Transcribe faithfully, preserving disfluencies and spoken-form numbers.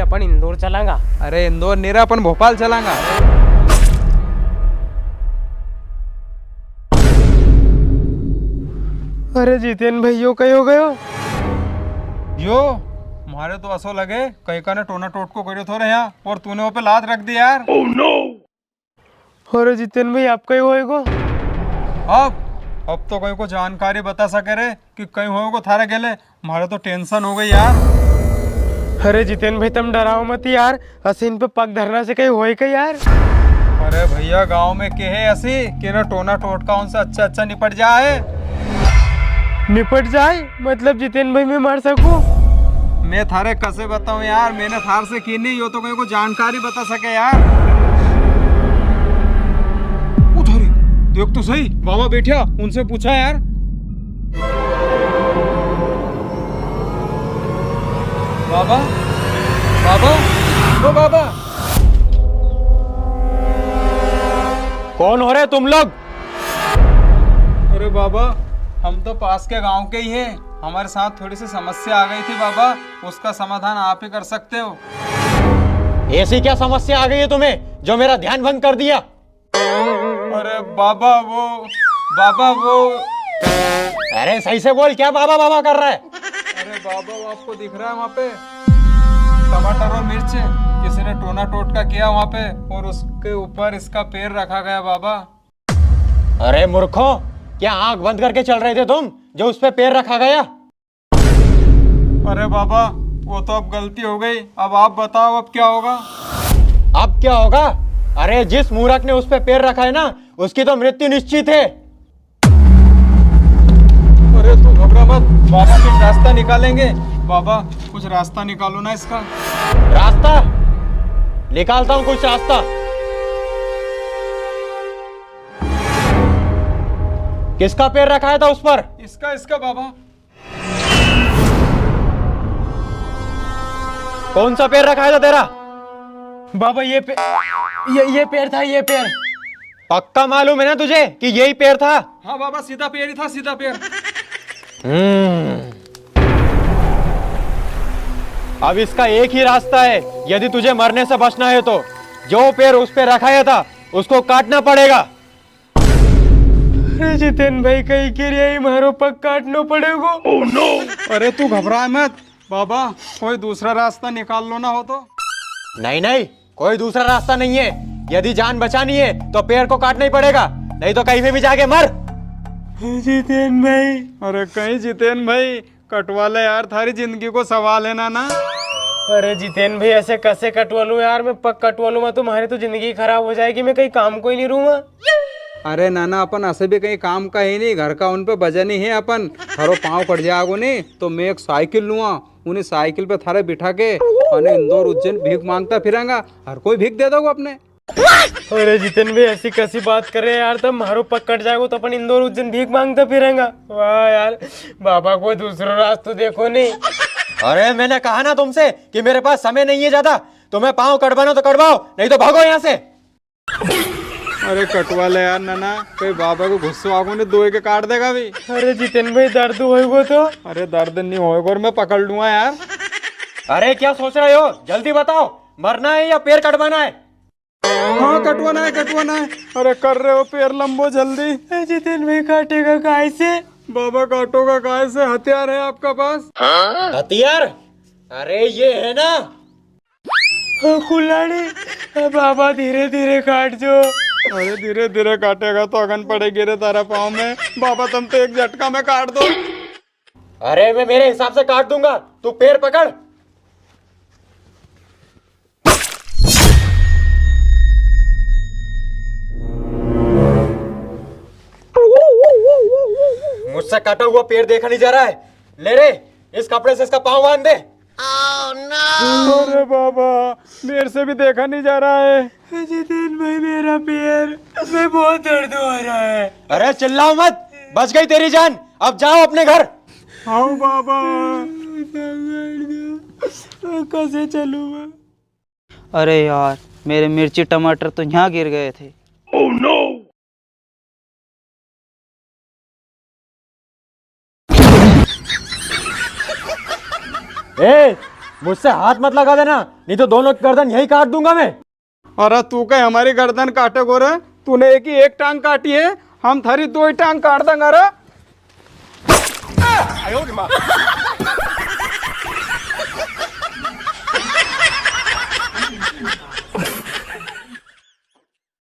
अपन इंदौर चलांगा। अरे इंदौर नी रे, अपन भोपाल चलांगा। अरे जितेन भाई, यो कई हो गयो? यो, म्हारे तो असो लगे कई का ने टोना टोटको कर्यो थो रे यहाँ, और तूने वो पे लात रख दी यार। अरे जितेन भाई, आप कई होएगो? अब, अब तो कई को जानकारी बता सके रे कि कई होएगो थारे गेले। म्हारे तो tension हो गई यार। अरे जितेन भाई, तम डराओ मत यार, असी इन पे पग धरना से कई होए कई यार? अरे भैया, गांव में के है असी कि ना टोना टोटका उनसे अच्छा अच्छा निपट जाए। निपट जाए? मतलब जितेन भाई, मैं मर सकूं? मैं थारे कसे बताऊं यार, मैंने थार से की नी, यो तो कई को जानकारी बता सके यार। ओ थारी, देख तो सही, बाबा बैठा, उनसे पूछा यार। बाबा, बाबा, ओ बाबा। कौन हो रे तुम लोग? अरे बाबा, हम तो पास के गांव के ही हैं। हमारे साथ थोड़ी सी समस्या आ गई थी बाबा, उसका समाधान आप ही कर सकते हो। ऐसी क्या समस्या आ गई है तुम्हें जो मेरा ध्यान भंग कर दिया? अरे बाबा वो, बाबा वो। अरे सही से बोल, क्या बाबा बाबा कर रहा है? अरे बाबा, वो आपको दिख रहा है वहाँ पे टमाटर और मिर्च, किसी ने टोना टोटका किया वहाँ पे और उसके ऊपर इसका पैर रखा गया बाबा। अरे मूर्खो, क्या आंख बंद करके चल रहे थे तुम जो उस पे पैर रखा गया? अरे बाबा, वो तो अब गलती हो गई, अब आप बताओ अब क्या होगा? अब क्या होगा? अरे जिस मूर्ख ने उस पे पैर रखा है ना, उसकी तो मृत्यु निश्चित है। अरे तू घबरा मत, बाबा कुछ रास्ता निकालेंगे। बाबा, कुछ रास्ता निकालो ना इसका। रास्ता? निकालता हूँ कुछ रास्ता। किसका पैर रखाया था उस पर? इसका, इसका बाबा। कौन सा पैर रखाया था तेरा? बाबा, ये पे-, ये, ये पैर था, ये पैर। पक्का मालूम है ना तुझे कि यही पैर था? हाँ बाबा, सीधा पैर ही था, सीधा पैर। हम्म। अब इसका एक ही रास्ता है, यदि तुझे मरने से बचना है तो। जो पैर उस पे रखाया था, उसको काटना पड़ेगा। अरे जितेन भाई, कई के रिया ही म्हारो पग काटनो पड़ेगो। अरे तू घबरा मत बाबा, कोई दूसरा रास्ता निकाल लो ना हो तो। नहीं, नहीं, कोई दूसरा रास्ता नहीं है। यदि जान बचानी है तो पैर को काटना ही पड़ेगा, नहीं तो कहीं पे भी जाके मर। जितेन भाई। अरे कई जितेन भाई, कटवा ले यार, थारी जिंदगी को सवाल है ना, ना। अरे जितेन भाई, असे कसे कटवा लूं यार, मैं पग कटवा लूंगा तो म्हारी तो जिंदगी खराब हो जाएगी, मैं कई काम को ही नी रूंगा। अरे नाना, अपन असे भी कई काम का ही नी, घर का उन पे वजन ही है अपन। थारो पाँव कट जाएगो नी, तो मैं एक साइकिल लूंगा, उनी साइकिल पे थारे बिठा के अने इंदौर उज्जैन भीख मांगता फिरांगा, हर कोई भीख दे देगो अपने। अरे जितेन भाई, असी कसी बात करे यार, तब म्हारो पग कट जाएगो तो अपन इंदौर उज्जैन भीख मांगता फिरेंगा। वाह यार, बाबा कोई दूसरो रास्तो देखो नी। अरे मैंने कहा ना तुमसे कि मेरे पास समय नहीं है ज्यादा, तुम्हें पाँव कटवाना तो कटवाओ, नहीं तो भागो यहाँ से। अरे कटवा ले यार नाना, कई बाबा को गुस्सो आगो नी, दोई के काट देगा भी। अरे जितेन भाई, दर्द होएगो तो? अरे दर्द नी होएगो, और मैं पकड़ लूंगा यार। अरे क्या सोच रहे हो, जल्दी बताओ, मरना है या पैर कटवाना है? हाँ, कटवाना है, कटवाना है। अरे कर रहे हो पैर लंबो जल्दी। ए, जितेन भाई, काटेगा काय से? बाबा, काटोगा काय से? हथियार है आपका पास? हथियार? अरे ये है ना। हाँ, कुल्हाड़ी। ए, बाबा, धीरे धीरे काट जो। अरे धीरे धीरे काटेगा तो अगन पड़ेगी रे तारा पाँव में। बाबा, तुम तो एक झटका में काट दो। अरे मैं मेरे हिसाब से काट दूंगा, तू पैर पकड़। मुझसे कटा हुआ पैर देखा नहीं जा रहा है। ले रे, इस कपड़े से इसका पाँव बांध दे। अरे बाबा, मेरे से भी देखा नहीं जा रहा है। जितेन भाई, मेरा पैर, मैं बहुत दर्द हो रहा है। अरे चिल्लाओ मत, बच गई तेरी जान। अब जाओ अपने घर। हाँ बाबा। कसे चलूंगा? अरे यार, मेरे मिर्ची टमाटर तो यहाँ गिर गए थे। ए, मुझसे हाथ मत लगा देना, नहीं तो दोनों की गर्दन यही काट दूंगा मैं। अरे तू कई हमारी गर्दन काटेगो रे? तूने एक ही एक टांग काटी है, हम थारी दो ही टांग काट देंगा रे।